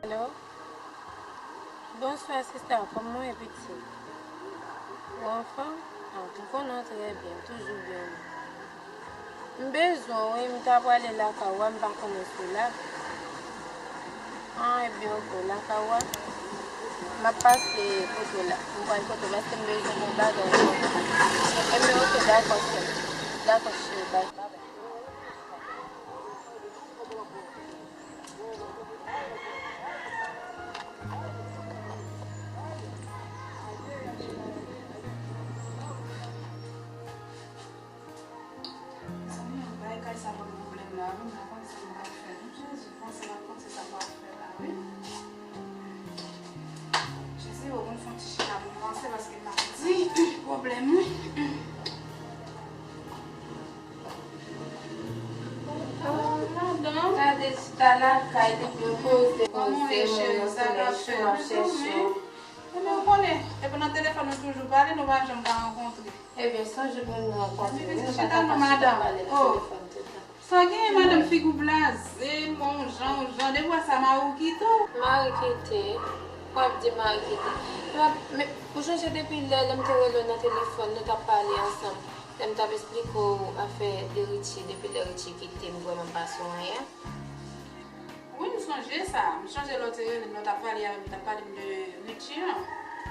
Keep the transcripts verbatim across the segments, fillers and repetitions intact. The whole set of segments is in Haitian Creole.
Alo? Bonswa, sista, kòman w ye, pitit? Ou anfòm? Ah, m konnen w trè byen, toujou byen. M bezwen w, wi, m ta prale lakay ou a, m pa konnen si w la. Ah, ebyen, oke, lakay ou a. M ap pase kote w la. M pral kote w paske m bezwen yon bagay. Ebyen, oke, dakò, sè. Dakò, cheri, bay. Mezanmi, ann bay kay sa pa gen pwoblèm la, wi, m pa konn sa m pral fè. Jezi, panse m ap panse sa m pral fè la, wi. Jezi, ou konn fè yon ti chita pou m panse paske m ap di pwoblèm, wi. Oh, madanm. Gade chita lakay depi yo poze, poze, mwen nan solèy cho, m ap chèche w. Ebyen, ou konnen, epi nan telefòn nou toujou pale, nou pa janm ka rankontre. Ebyen, sonje pou nou rankontre, wi, nou pa ta ka chita pale nan telefòn tout tan. Sa genyen, madanm, figi w blaze, m wè w jan, w jan, depi w wè sa, mari w kite w. Mari kite, w ap di mari kite. Men, ou chonje depi lè, lè m te rele w nan telefòn, nou t ap pale ansanm. Lè m t ap esplike w afè de Richie, depi lè Richie kite m, vrèman m pa sou anyen. Wi, m sonje sa. M sonje lè w te rele m, lè w t ap pale avè m, w t ap pale m de Richie an.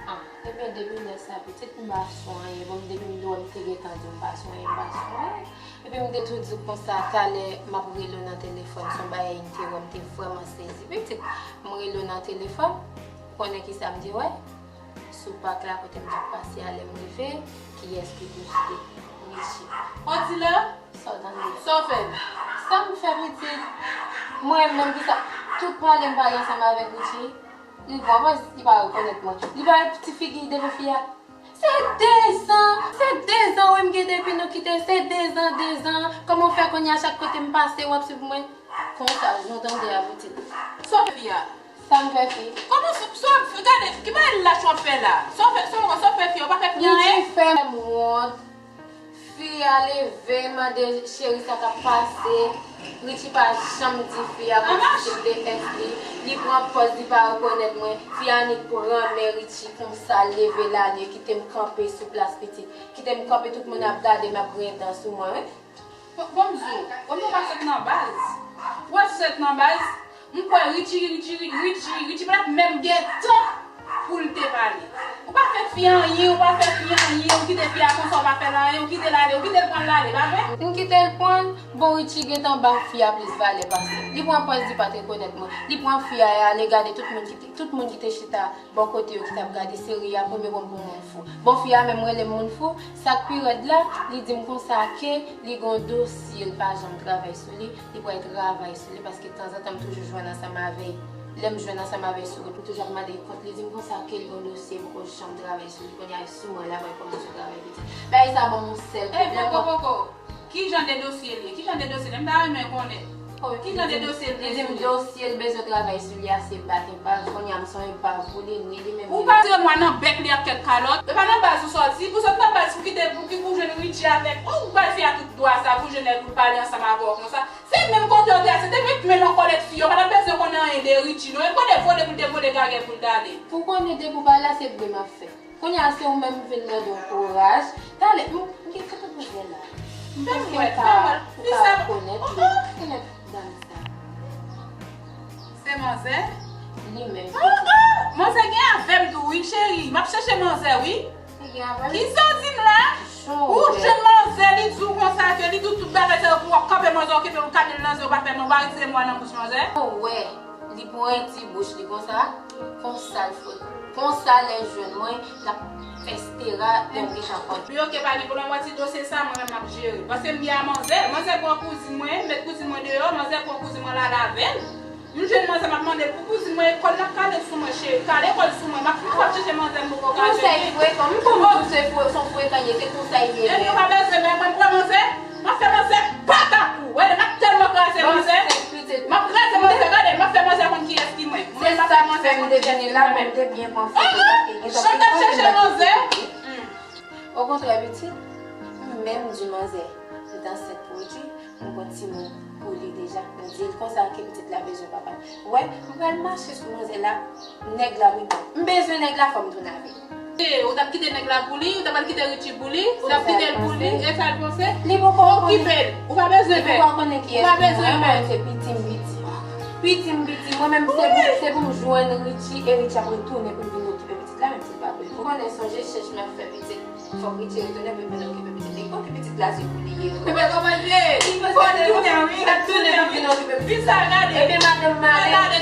Ah, ebyen, depi lè sa, pitit, m pa sou anyen. Bon, depi m te wè m te gentan di w m pa sou anyen, m pa sou anyen. Epi m te tou di w konsa, talè m ap rele w nan telefòn, se yon bagay m te wè, m te vrèman sezi. Pitit, m rele w nan telefòn, ou konnen kisa m te wè? Sou pak la, kote m t ap pase a, lè m rive, kiyès ki poste? Richie. Odila? Sa w tande? Sa w fè? Sa m fè, pitit? Mwen menm ki sa, tout pale m pale ansanm avèk Richie, li bon, mwen, li pa rekonèt mwen. Li pa wè ti figi devan fi a? Se dezan, se dezan, wi, m gen depi nou kite, se dezan, dezan. Kòman w fè kounye a, chak kote m pase, w ap swiv mwen? Konsa, jan w tande a, pitit. Sa w fè fi a? Sa m fè fi? Kòman sa, sa w ap fè? Gade, ki bagay lach w ap fè la? Sa w fè, sa w, sa w fè fi a? Ou pa fè fi a anyen? Li fè m wont. Fi a leve, mande cheri sa k ap pase. Richie pa janm di fi a pou ti de S li. Li pran pòz li pa rekonèt mwen. Fi a annik pran men Richie konsa, leve l ale, kite m kanpe sou plas pitit. Kite m kanpe, tout moun ap gade m, ap griyen dan sou mwen, wi. Bon, bon, m di w, ou menm ou pa sot nan baz. Ou wè si w sot nan baz, m kwè Richie, Richie, Richie, Richie, Richie pa t ap menm gen tan pou l te pale. Ou pa fè fi anyen, ou pa fè fi anyen, ou kite fi a konsa, ou pa fè l anyen, ou kite l ale, ou kite l pran l ale, pa vre? M kite l pran l, bon, Richie gentan ba fi a plis valè pase m. Li pran pòz li pa t rekonèt mwen. Li pran fi a ale gade tout moun ki te, tout moun ki te chita bò kote yo ki t ap gade seri a, premye bon pou moun fou. Bon, fi a menm rele m moun fou, sa k pi rèd la, li di m konsa ke li gen yon dosye, l pa janm travay sou li, li pral travay sou li, paske tanzantan m toujou jwenn ansanm avè l. Lè m jwenn ansanm avè l sou wout, m toujou ap mande l kont, li di m konsa ke l gen yon dosye, poko janm travay sou li, kounye a sou mwen la pral kòmanse travay pitit. Bagay sa ban m yon sèl pwoblèm. Poko, poko. Ki jan de dosye l ye? Ki jan de dosye l ye? M ta renmen konnen. Ki jan de dosye l bezwen? Li di m dosye l bezwen travay sou li a se bat enpav. Kounye a m se yon enpav pou li, ni li menm. Ou pa tire mwa nan bèk li ak kèk kalòt. E pa nan baz ou sòti. Pou sot nan baz pou kite, pou ki pou jwenn Richie avèk. Ou bay fi a tout dwa sa pou jwenn nèg pou l pale ansanm avè w konsa. Se menm kote w te a, se te met men nan kòlèt fi yo. Pa t ap bezwen konnen anyen de Richie non. E konnen vole pou l te vole, gagè pou l t ale. Pou konnen depi w pa la se vre m ap fè. Kounye a se ou menm m vin mande w kouraj. Talè, m, m gen tout bezwen la. M panse ou ka, ou ka rekonèt li. Rekonèt dam sa. Se manzè? Manzè gen avè m tou wi, cheri. M ap chèche manzè wi. Kisa w di m la? Ou jwenn manzè, li di w konsa ke li di w tout bagay sa yo pou w ap kanpe manzè, okipe w, kale l nan zye w, pa fè non, pa retire mo a nan bouch manzè. Ou wè, li pran ti bouch li konsa, konsa l fè. Konsa lè l jwenn mwen, l ap fè stera lè m gentan pran. Wi, oke, pa gen pwoblèm, wè ti dosye sa, mwen menm m ap jere. Paske m gen a manzè, manzè pran kouzin mwen, met kouzin mwen deyò, manzè pran kouzin mwen l ale avè l. M jwenn manzè, m ap mande l pou kouzin mwen, kòl la kale sou mwen, cheri, kale kòl sou mwen, m ap, m ap chèche manzè m poko ka jwenn li. Konsèy frekan, m konn tout se fre-, son frekan ye, se konsèy li ye. Epi ou pa bezwen men mwen, m pran manzè, m ap fè manzè patakou. Wè, m ap tèlman kraze manzè, m ap kraze manzè, gade, m ap fè manzè konn kiyès ki mwen. Se sa k fè m te vini la, men m te byen panse ke sa te gen tan. Jan m t ap chèche manzè. Okontrè, pitit, m menm di manzè, m t ansent pwodui, m gon timoun pou li deja. M di l konsa ke pitit la bezwen papa l. Wè, m pral mache sou manzè la, nèg la wi bon. M bezwen nèg la, fò m tounen avè l. E, ou t ap kite nèg la pou li, ou t ap al kite Richie pou li, ou t ap kite l pou li, e sa l panse? Li poko konnen. Okipe l, ou pa bezwen pè. Li poko konnen kiyès mwen, mwen se piti m piti. Piti m piti, mwen menm se pou, se pou m jwenn Richie, e Richie ap retounen pou l vin okipe pitit la, menm si l pa vle. Ou konnen sonje chèch m ap fè pitit. Fòk Richie retounen pou l vin okipe pitit li. Kote pitit la se pou li ye. Ou pa konprann vre? Fò l tounen, wi, l ap tounen pou vin okipe pitit la. Epi madanm Male, Male,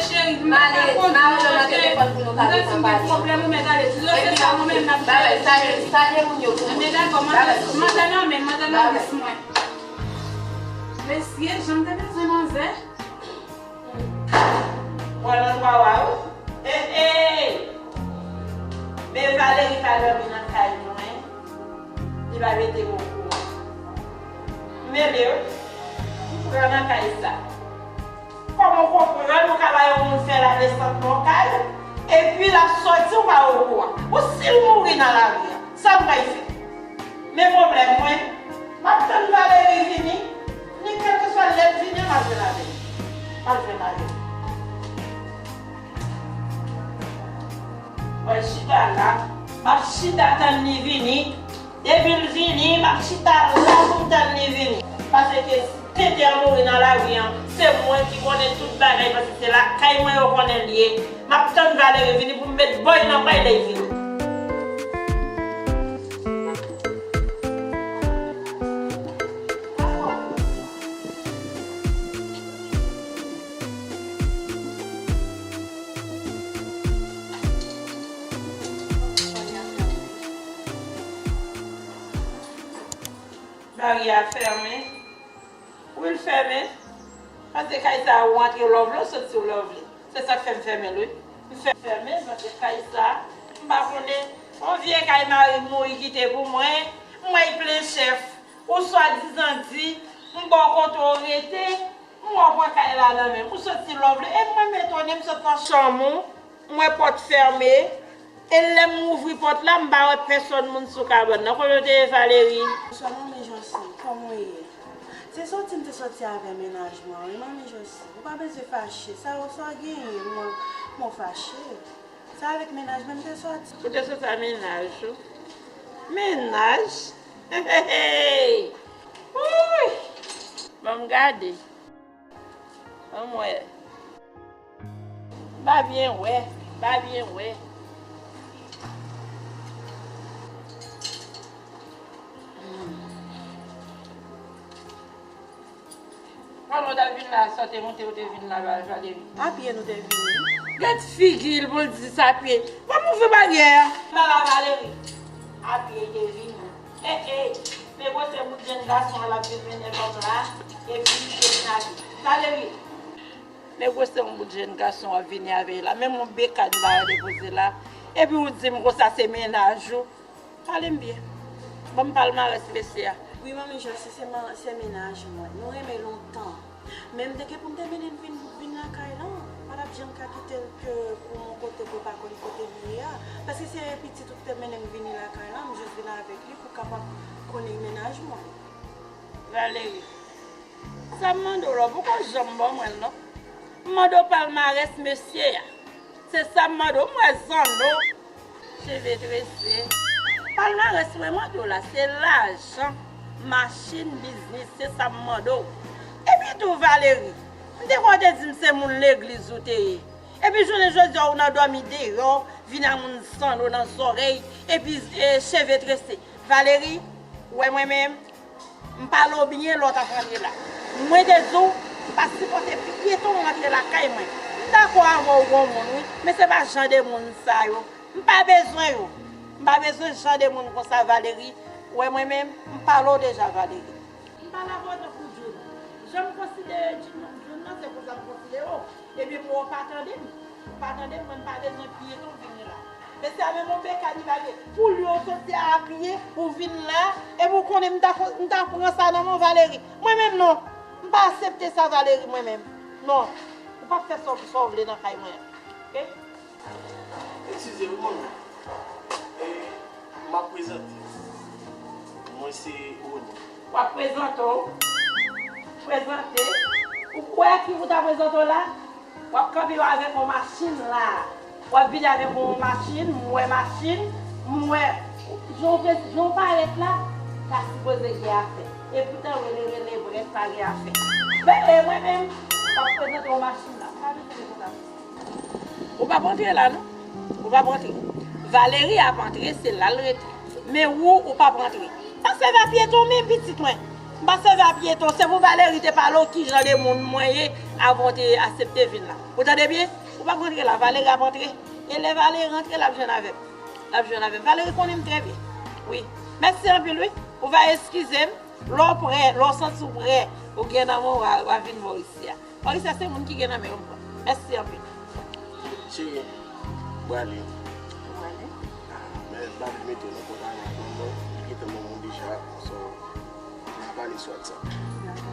Male nan telefòn pou nou ka gentan pale. Epi sa, salye, salye moun yo pou mwen. Babay. Mesye, jan m te bezwen manzè. Mwen nan twa wa yo. Ey, ey! Men Valery pa dòmi nan kay mwen. Li pa mete m okouran. M mele wi. M pran nan kay sa. Kòman w konprann ou ka ba yon moun fè ladesant nan kay, epi l ap sòti ou pa okouran? Bon, si l mouri nan lari a, sa m pral fè? Men pwoblèm mwen, m ap tann Valery vini, ni kèlkeswa lè l vini an, m ap jwenn avè l. M ap jwenn avè l. Mwen chita la, m ap chita tann li vini. Depi l vini, m ap chita la pou m tann li vini. Paske si tenten an mouri nan lari an, se mwen ki konnen tout bagay, paske se lakay mwen yo konnen l ye. M ap tann Valery vini pou m met bòy nan pay lè l vini. Baryè a fèmen. Wi, l fèmen. Paske kay sa a, ou antre lè w vle, w soti lè w vle. Se sa k fè m fèmen l, wi. M fè fèmen, paske kay sa a, m pa konnen, yon vye kay mari m mouri kite pou mwen, m wè l plen chèf. Ou swadizan di, m ba w kote w rete, m wè w pran kay la nan men m. Ou soti lè w vle. E mwen m etone, m sot nan chanm ou, m wè pòt fèmen. E lè m ouvri pòt la, m pa wè pèsòn moun sou kabann nan. Kote w te ye, Valery? Bonswa, Manmi Josi. Kòman w ye? Se soti m te soti avè mennaj mwen, wi, Manmi Josi. Ou pa bezwen fache. Sa yo, sa w genyen, mwen, mwen fache. Se avèk mennaj mwen m te soti. Ou te soti a mennaj ou? Mennaj? Hey, hey, hey! Wouy! Ban m gade. Ban m wè. M pa byen wè. M pa byen wè. Kòman w t ap vin la, sa w te monte, ou te vin la, Val-, Valery? A pye nou te vini. Gad figi l pou l di sa pye. Ban m ouvri baryè a. M pa la, Valery. A pye l te vini. Ey, ey. Men gwosè bout jenn gason an l ap vin mennen kòm la. Epi misye vin avè l. Valery. Men gwosè yon bout jenn gason w ap vini avè l la. Menm yon bekàn m pa wè depoze la. Epi ou di m konsa se mennaj ou. Pale m byen. Ban m palmarès mesye a. Wi, Manmi Josi, se, se ma-, se mennaj mwen. Nou renmen lontan. Men m te gen pou m te mennen l vin, vin lakay lan. M pa t ap janm ka kite l ke pou yon kote ke w pa konn kote li ye a. Paske se pitit ou ki te mennen m vini lakay lan, m jis vin avèk li pou w kapab konnen mennaj mwen. Valery, sa m mande w la, w poko janm ban mwen l non. M mande w palmarès mesye a. Se sa m mande w, m wè zanno. Cheve trese. Palmarès mwen mande w la, se lajan, machin, biznis, se sa m mande w. Epi tou, Valery, m te kwè w te di m se moun legliz ou te ye. Epi jounen jodi a ou nan dòmi deyò, vin a moun zanno nan zòrèy, epi e, cheve trese. Valery, ou wè mwen menm, m pale w byen lè w t ap rantre la. Mwen te di w, m pa sipòte pyeton rantre lakay mwen. M dakò avè w gon moun wi, men se pa jan de moun sa yo. M pa bezwen yo. M pa bezwen jan de moun konsa Valery. Ou wè mwen menm, m pale w deja Valery. M pale avè w tankou Jun. Jan m konsidere Jun, Jun nan, se konsa m konsidere w. Ebyen, pou w pa tande m. Ou pa tande m, mwen m pa bezwen pyeton vini la. Mesye a menm yon bekad li pa gen. Pou li w soti a pye, ou vin la, epi w konnen m ta, m ta pran sa nan men w Valery. Mwen menm non. M pa aksepte sa Valery, mwen menm. Non. Ou p ap fè sa w, sa w vle nan kay mwen an. Oke? Eskize wi manmi. E, m ap prezante. Mwen se Rony. W ap prezante w? Prezante? Ou kwè ki pou ta prezante w la? W ap kanpe avèk yon machin la. W ap vini avèk yon machin, m wè machin, m wè jan w pre-, jan w parèt la, ta sipoze gen afè. Epoutan rele rele brèt pa gen afè. Men, e mwen menm, w ap prezante yon machin la. M pa bezwen de kontak. Ou p ap antre la non. Ou p ap antre. Valery ap antre, se la l rete. Men ou, ou p ap antre. Pa sèvi a pyeton men pitit mwen. M pa sèvi a pyeton. Se pou Valery te pale w ki jan de moun mwen ye avan w te aksepte vin la. Ou tande byen? Ou p ap antre la. Valery ap antre. E lè Valery rantre, l ap jwenn avè m. L ap jwenn avè m. Valery konnen m trè byen. Wi. Mèsi anpil wi. Ou va eskize m. Lè w prè, lè w santi w prè, ou gen nan men w, w a, w a vin bò isi a. Parisien se moun ki gen nan men yo pran. Mèsi anpil. Cheri, m prale. Ou prale? Ah, men m pa vle mete w nan kontak avèk moun non. Li gentan ban m yon deja, so, n a pale sou WhatsApp. Dakò.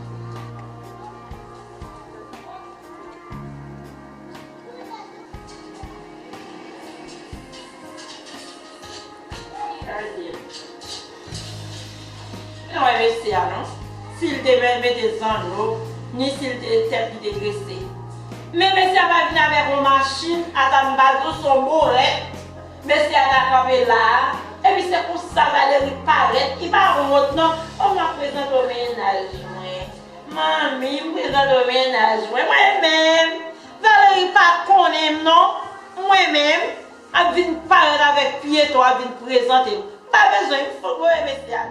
Gade. Men wè mesye a non. Si l te mèt mete zanno, ni si l te tèt li te trese. Men mesye a pa vin avèk yon machin, ata m pa di w se yon borèt. Mesye a ta kanpe la a. Epi se konsa Valery parèt. Li pa wont non. O m ap prezante w mennaj mwen. Manmi, m prezante w mennaj mwen. Mwen menm. Valery pa konnen m non. Mwen menm. Ap vin parèt avèk pyeton, ap vin prezante m. M pa bezwen, m fou, mwen mesye a.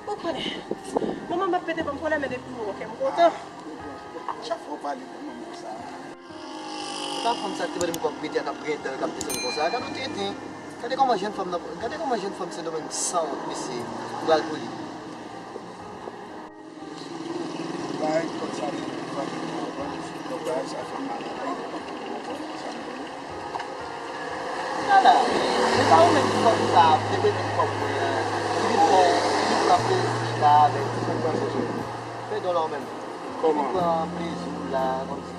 Ou konnen, manman m ap pete ban m pwoblèm, men depi m wè w, kè m kontan. Chak fwa w pale pou manman w sa. Se pa fanm sa ki te mande m kòb kredi a k ap griyen dan l, k ap desann konsa. Gade yon tenten. Gade kòman jèn fanm nan, gade kòman jèn fanm Sendomeng sanwont, mesye, pral pou li. Bay kòb sa li, li pa vle konprann, kòb la, sa fè m mal. Nana, se pa ou menm ki fanm sa ap repete kòb mwen an, ki vin fè, ki vin pran plezi la avèk ti fanm nan, mesye. Fedon la ou menm. Kòman? Ki pran plezi w la, kòmsi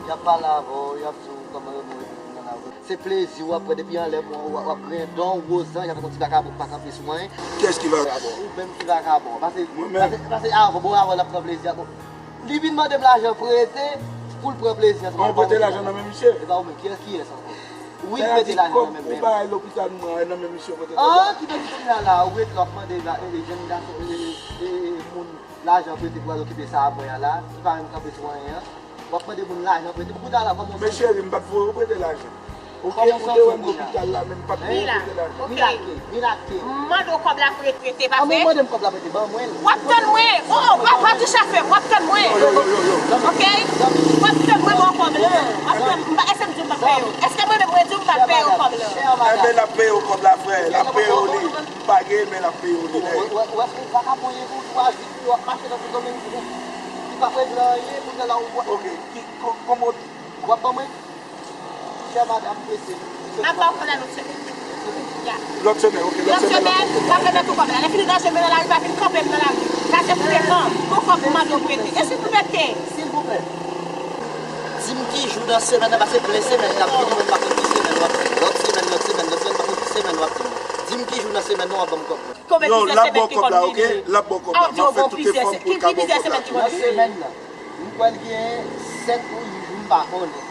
y ap pale avè w, y ap di w kòman yo bon epi nan lavi. Se plezi w ap pran depi anlè mwen, w ap, w ap griyen dan w, gwo zan, y ap fè kòmsi vakabon pa kanpe sou anyen. Kiyès ki vakabon? Ou menm ki vakabon. Pase, mwen menm? Pase, pase avan, bon, avan l ap pran plezi a, bon. Li vin mande m lajan prete pou l pran plezi a. Mwen prete lajan nan men misye? E pa ou menm, kiyès, kiyès ankò? Wi, m prete lajan nan men m. Ou bay lopital mwen nan men misye prete lajan. Ah, ki vle di kounye a la, ou ret la, w ap mande la, e, e, jèn gason, e, e, e, moun lajan prete pou al okipe sa a mwen an la, ki pa menm kanpe sou anyen an. W ap mande moun lajan prete. Pou kounya la, kòman w santi w? Men cheri, m pa t voye w prete lajan. Oke, ou te wè m lopital la, men m pa t voye w prete lajan. Milake, Milake. M mande w kòb la pou retrete, pa vre? Mande m kòb la pou retrete, ban mwen l. W ap tann mwen. Oh, oh, w ap, w ap touche afè m, w ap tann mwen. Yo, yo, yo, yo, yo. Oke? W ap tann mwen ban w kòb la. W ap tann, m pa, èske m di w m p ap peye w? Èske mwen menm mwen di w m p ap peye w kòb la? Enben, l ap peye w kòb la, frè. L ap peye w li. Pa gen, men l ap peye w li, nèg. Ou wè, ou wè, ou wè, se yon vakabon ye, ou twa vi, w ap mache nan tout domèn, li pa regle anyen, kounye a la, ou wè. Oke, ki, kò-, kòman w di? W ap ban mwen? Chè madanm, mesye. M ap ba w kòb la lòt semèn. Ya. Lòt semèn, oke, lòt semèn, l ap ba w kòb la. Lòt semèn, m ap remèt ou kòb la. Lè fini nan semèn nan, lari pa vin kanpe m nan lari. Sa se frekan. Gon kòb m mande w prete. E silvouplè? Silvouplè. Di m ki jou nan semèn nan, paske plen semèn n ap vini, mwen m pa konn ki semèn w ap vini. Lòt semèn, lòt semèn, lòt semèn, m pa konn ki semèn w ap vini. Di m ki jou nan semèn nan w ap ban m kòb mwen. Yo, l ap ba w kòb la, oke? L ap ba w kòb la. M ap fè tout efò m pou l ka ba w kòb la. Nan semèn nan, m kwè l gen sèt ou uit jou, m Pa konnen.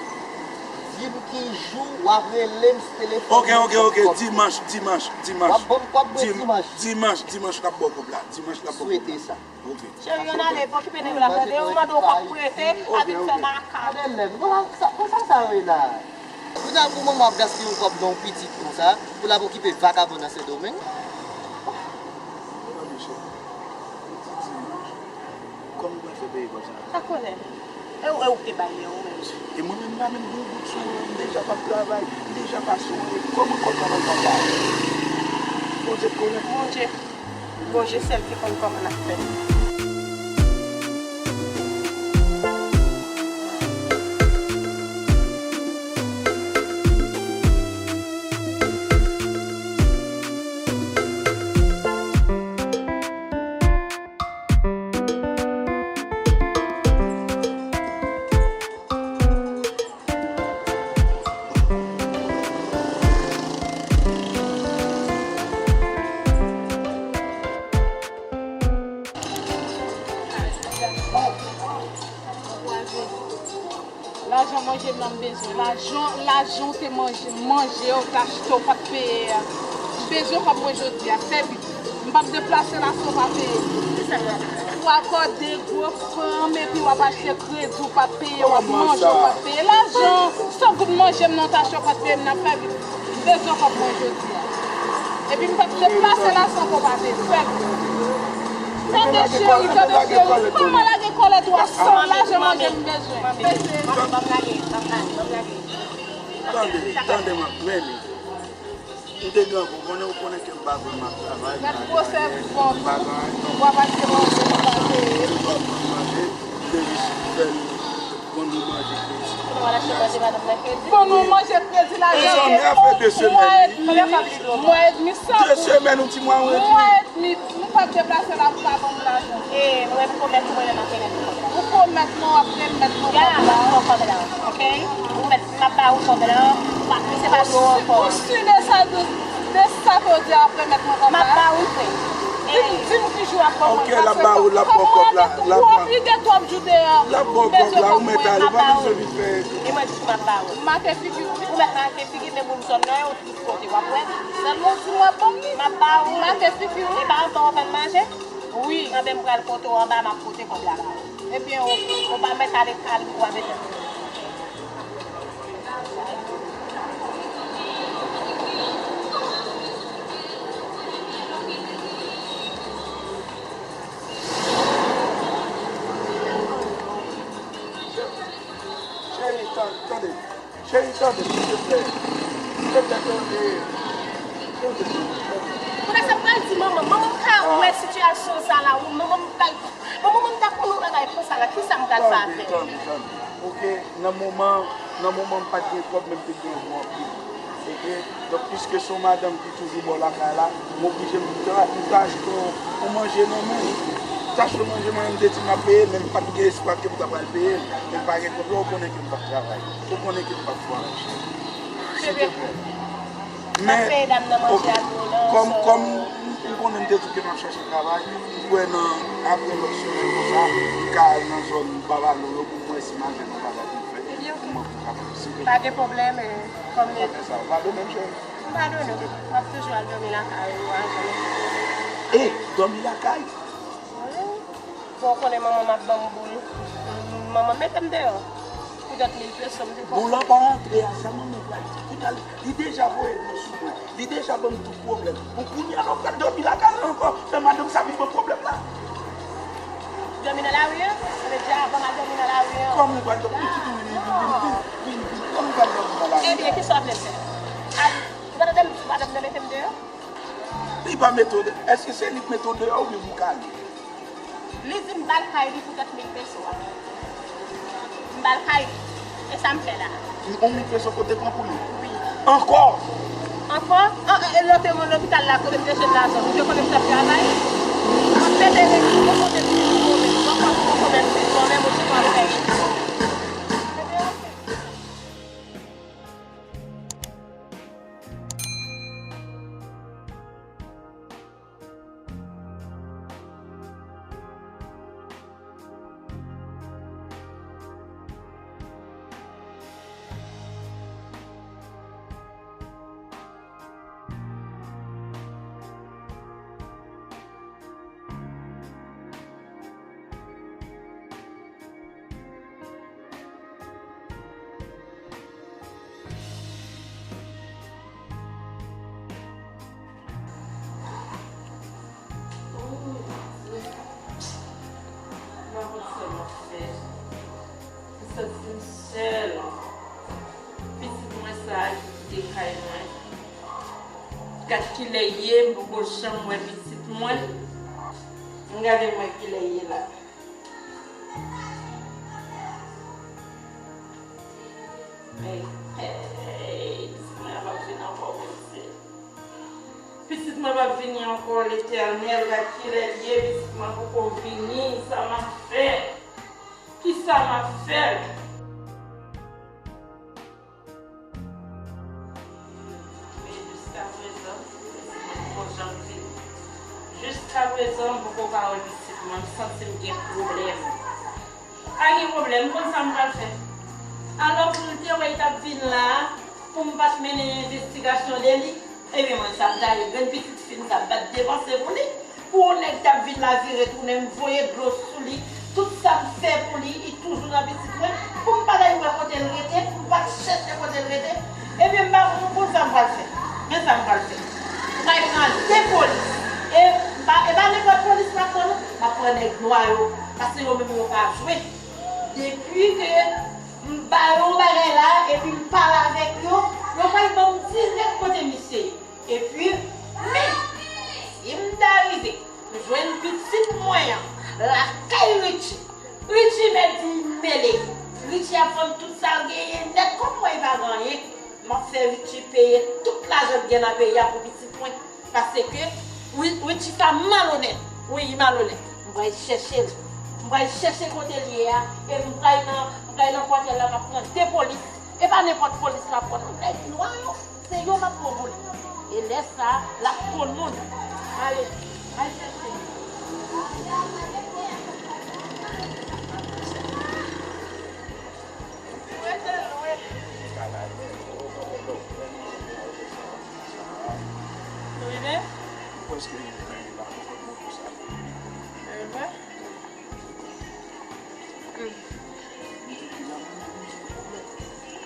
Di m ki jou w ap rele m sou telefòn. Ok, ok, ok. Dimanch, dimanch, dimanch. W ap ban m kòb mwen dimanch. Dimanch, dimanch l ap ba w kòb la. Dimanch l ap ba w kòb la. Swete sa. Ok. Cheri, ann ale, pa okipe nèg la, tande? Ou mande w kòb prete, pa vin fè makak. Gade nèg, bon, sa, bon, sa, sa ye la? Kounya pou manman ap gaspiye yon kòb nan yon pitit konsa, pou l ap okipe vagabon nan Sendomeng? Tande, cheri. Kòman w pral fè peye kòb sa? Pa konnen. E ou, e ou k te bay li an, ou menm? E mwen menm, m pa menm gen yon goud sou mwen, m deja p ap travay, m deja pa sonje. Kòman kòb sa pral fè sa? Bondye k konnen. Bondye. Bondye sèl ki konn kòman n ap fè. Lajan manje m nan m bezwen. Lajan, lajan w te manje, manje w te achte w pa t peye a. M bezwen kòb mwen jodi a, fè vit. M p ap deplase la san w pa peye. Ou akòde gwo fanm epi w ap achte kredi w pa t peye, w ap manje w pa t peye. Lajan, san goud manje m nan w t achte w pa t peye m nan, fè vit. M bezwen kòb mwen jodi a. Epi m p ap deplase la san w pa peye. Fè vit. Tande cheri, tande cheri. Kòman lage kòlèt ou a san lajan manje m bezwen? Pese. Tande, tande, m ap mennen. M te grangou, konnen ou konnen ke m pa vrèman ap travay, m pa gen anyen, m pa gen anyen, non. W ap achte manje, w ap achte manje, m te jis fè l ban nou manje kredi. Ban nou manje kredi la, mwa edmi, mwa edmi, mwa edmi san goud. De semèn, ou di mwa edmi. Mwa edmi, nou p ap deplase la pou pa ban m lajan. E, mwen pwomèt ou mwen menm ap remèt ou kòb la. Ou pwomèt mwen w ap remèt mwen kòb la. Ya, m ap ba w kòb la, ok? Ou mèt M ap ba ou kòb la, pa, misye pa dwe ankò. Ou si de sa, de, de sa ke w di a ap remèt mwen kòb la? M ap ba ou l vre. Di m, di m ki jou w ap ban mwen. Ok, l ap ba ou, l ap ba w kòb la, l ap ba ou. Kòb mwen gen twòp jou deyò. L ap ba w kòb la, ou mèt ale, ou pa bezwen vin fè. E mwen di m ap ba ou. Make figi w. Ou mèt make figi, men moun zòn nan yo tout kote, w ap wè. Sèlman w di m w ap ban m li. M ap ba ou. Make figi w. E pa anvan w fè m manje? Wi. Anben m pral kote w anba, m ap pote kòb la ba ou. Ebyen, ou, ou pa mèt ale kal ou avèk. Cheri, tan-, tande. Cheri, tande, silvouplè. Silvouplè, tande. Tande, tande. Kounye a sa m pral di manman. Manman m ka wè sitiyasyon sa la, wi. Manman m pral Bon, manman m ta konn yon bagay konsa la, kisa m pral fè avè l? Tande, tande, tande. Ok, nan moman, nan moman m pa t gen kòb, men m te gen gwo anpil. Ok, donk, piske se yon madanm ki toujou bò lakay la, m oblije m ta, m ta achte yon, yon manje nan men l. M ta achte yon manje, mwen menm, m te di m ap peye, men m pa t gen espwa ke m ta pral peye l. Men m pa gen kòb la, ou konnen ke m p ap travay. Ou konnen ke m p ap fè anyen. Silvouplè. Men, ok, kòm, kòm m konnen m te di w ke m ap chache travay, m kwè nan, apre lòt semèn konsa, m ka al nan zòn Babalo yo pou m wè si m a jwenn yon bagay pou m fè. Ebyen, ok. Pou mwen, pou m kapab, silvouplè. Pa gen pwoblèm, eh, kòm... Ou pa fè sa, ou padone m, cheri. M padone w. M ap toujou al dòmi lakay ou a, janm. Eh, dòmi lakay? Wi. Bon, ou konnen manman m ap ban m boul. Manman mete m deyò. Pou dèt mil peso m te fè. Boul lan pa antre a, sa manman pral di. Kounye a, li deja voye dlo sou mwen. Li deja ban m tout pwoblèm. Pou kounye a la, ou pral dòmi lakay la ankò. Fè madanm sa vin ban pwoblèm la. Dòmi nan lari a? Sa vle di a, ban m al dòmi nan lari a. Kòman ou pral dòmi? Pitit ou vin, vin, vin, vin, vin, vin. Kòman ou pral dòmi nan lari a? Ebyen, kisa w ap vle m fè? Al, ou pa tande m di w madanm nan mete m deyò? Li pa mete w de-, èske se li k mete w deyò oubyen pou w ka ale? Li di m ba l kay li pou tèt mil peso a. M ba l kay li. E sa m fè la. Yon mil peso kote pran pou li? Wi. Ankò? Ankò? An, e, lè w te mwen lopital la, kote m te jwenn lajan? Ou te konnen m t ap travay? M ap mete rejim pou konnen m vin pou mwen menm. Mwen pa pou mwen menm vin mwen menm, ou di mwen fè. Kilè ye, m poko janm wè pitit mwen. M gade mwen kilè ye la. Hey, hey, pitit mwen p ap vin ankò, Bondye. Pitit mwen p ap vini ankò, Letènèl, gad kilè l ye, pitit mwen poko vini, sa m ap fè? Kisa m ap fè? Men jiskaprezan, pitit mwen poko janm vini. Jiskaprezan, m poko ka wè pitit mwen, m santi m gen pwoblèm. Pa gen pwoblèm, m konn sa m pral fè. Alò, pou l te wè l t ap vin la a, pou m pa t mennen envestigasyon de li, ebyen, mwen, sa m ta ye grenn pitit fi m, sa m pa t depanse pou li. Pou yon nèg k ap vin la vire tounen, m voye dlo sou li, tout sa m fè pou li, li toujou nan pitit mwen, pou m pa t al wè kote l rete, pou m pa t chèche kote l rete, ebyen, m pa konn, m konn sa m pral fè. Men sa m pral fè. M pral pran de polis. E m pa, e pa nenpòt polis m ap pran, non. M ap pran nèg nwa yo, paske yo menm yo pa jwe. Depi ke m ba yo yon bagay la, epi m pale avèk yo, yo pral ban m dirèk kote misye ye. Epi, men, si m ta rive, m jwenn pitit mwen an lakay Richie, Richie mèt di m mele. Richie ap vann tout sa l genyen nèt, kòm mwen pa gen anyen, m ap fè Richie peye tout lajan l gen nan peyi a pou pitit mwen. Paske Wi-, Richie sa malonèt. Wi, li malonèt. M pral chèche l. M pral chèche kote l ye a. E m pral nan, m pral nan kwatè l la, m ap pran de polis. E pa nenpòt polis m ap pran, non. Nèg nwa yo, se yo m ap pran pou li. E lè sa a, l ap konn moun. Ale, al chèche l. Rete lwen. Ou rive? Ou prèske rive. Rive? Hmm.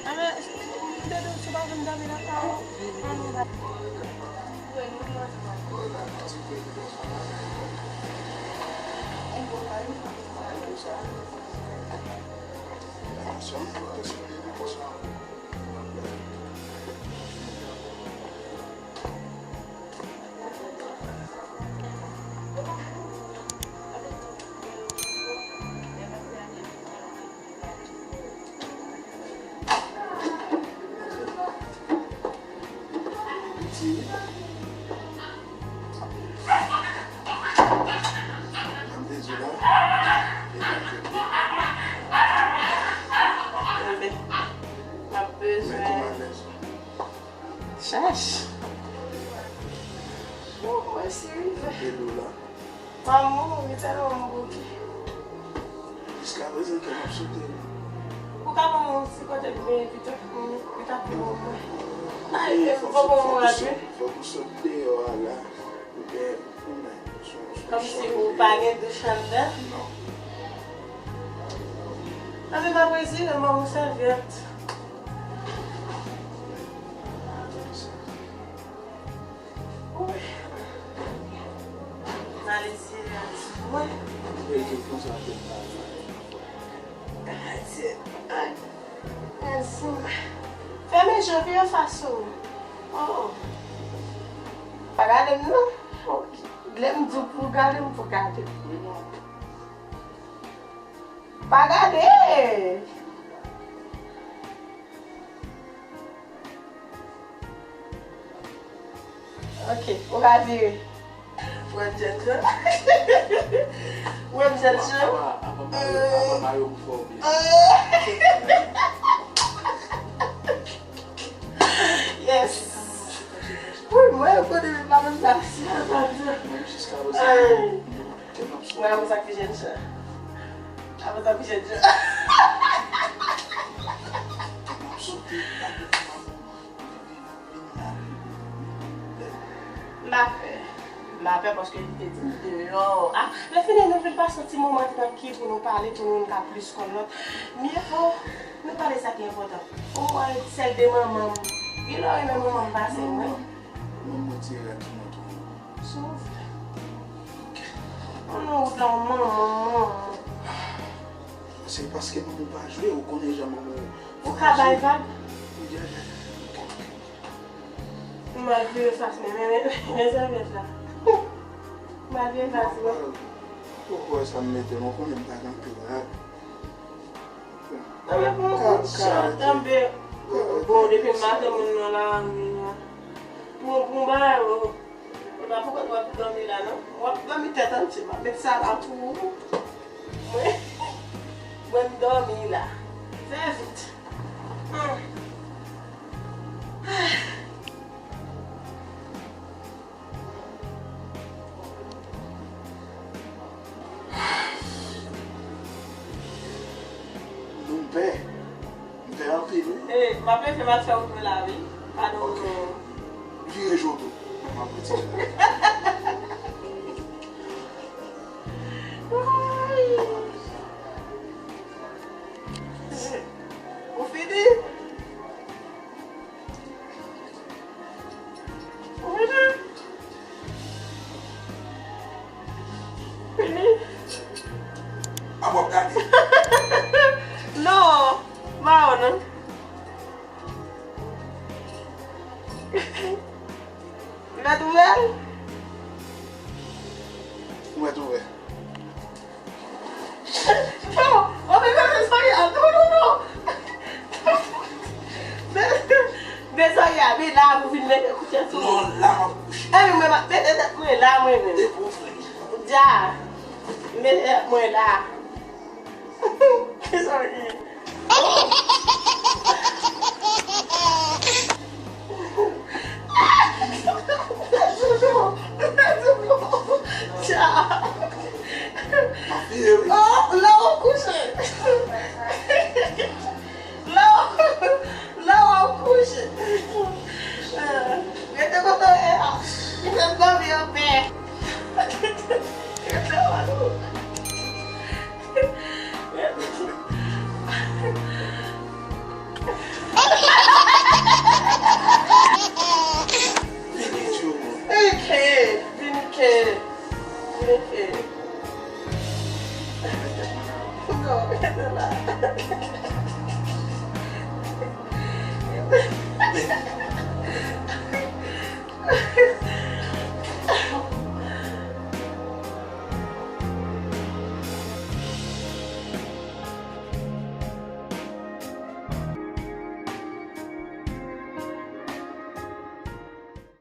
Anben, m te di w si w pa vin dòmi nan kay ou. Enben, m ap bezwen. Chèch. Ou wè si rive. Manman, ou tèlman bouke. Jiskaprezan, kè m ap sote. Ou ka ban mwen yon ti kote m benyen pito? Li t ap pi bon pou mwen. Ay, fòk ou sot deyò a la. Ou gen, ou gen, sou, sou, kòmsi ou pa gen douch anndan? Non. Anben, m ap retire, ban m yon sèvyèt. Wi. M al eseye a sou mwen. Mwen te konsa pou m pa fè. Ay, se, ay. Mèsi. Fèmen je w, vire fas ou. Oh, oh. Pa gade m, non. Oh, lè m di w pou w gade m, pou w gade m. Pa gade! Ok, ou ka vire. Ou wè m jèn jan? Ou wè m jèn jan? Apa, apa, apa mayo, apa mayo m fè w byen. Yes. Wi, mwen, yo konnen m pa menm pase. Mwen, jiskaprezan, mwen, mwen sa ki jèn jan. Apa sa ki jèn jan. M pa pè. M pa pè paske li te di m deyò. Ah, lè fini nou vin pase yon ti moman tranki pou nou pale, pou nou ka plis konn lòt. Mye vo nou pale sa ki enpòtan. Ou wè sèl de manman m. Gen lè w renmen manman m pase mwen. Mwen, mwen ti rèd sou mwen tou. Sou mwen. Ou nan wout la, ou manman, manman. Se paske manman w pa jwe, ou konnen jan manman w pa jwe. Ou ka bay vag? Ya, ya, ya, ok, ok. M M al vire fas mwen, men, men, men sèvyèt la. M al vire fas mwen. Ou kwè sa m mete m, ou konnen m pa gen anpil rad. Tanbe pou yon kout chat, tanbe. Bon, depi maten moun nan la, moun nan. Pou, pou yon bagay, oh. Ou pa pou kont w ap dòmi la, non? W ap dòmi tèt anti, m ap met sa la pou ou. Mwen, mwen m dòmi la. Fè vit. Hmm. Nou pè. M pè anpil, wi. E, m ap leve, m al fè wout mwen la, wi. Padon. Ok. Vire je w tou. M ap retire la. Ou fini? Ou fini? Fini? A w ap gade? Non, pa w non. Ou mèt ouvè l? Ou mèt ouvè. Non, oh, men, men, men, Zoya, non, non, non. Men, men, Zoya, men la, pou vin mete kouchè sou mwen. Non, la, m ap kouche. E, men, men, mete tèt mwen la, mwen menm. Depi w fini. Dja, mete tèt mwen la. Zoya. Oh, la w ap kouche. La w, la w ap kouche. Rete kote w ye a. Kite m dòmi anpè. Rete la. Vini, Joe. Vini, Ken. Vini, Ken. Vini, Ken. Non, rete la.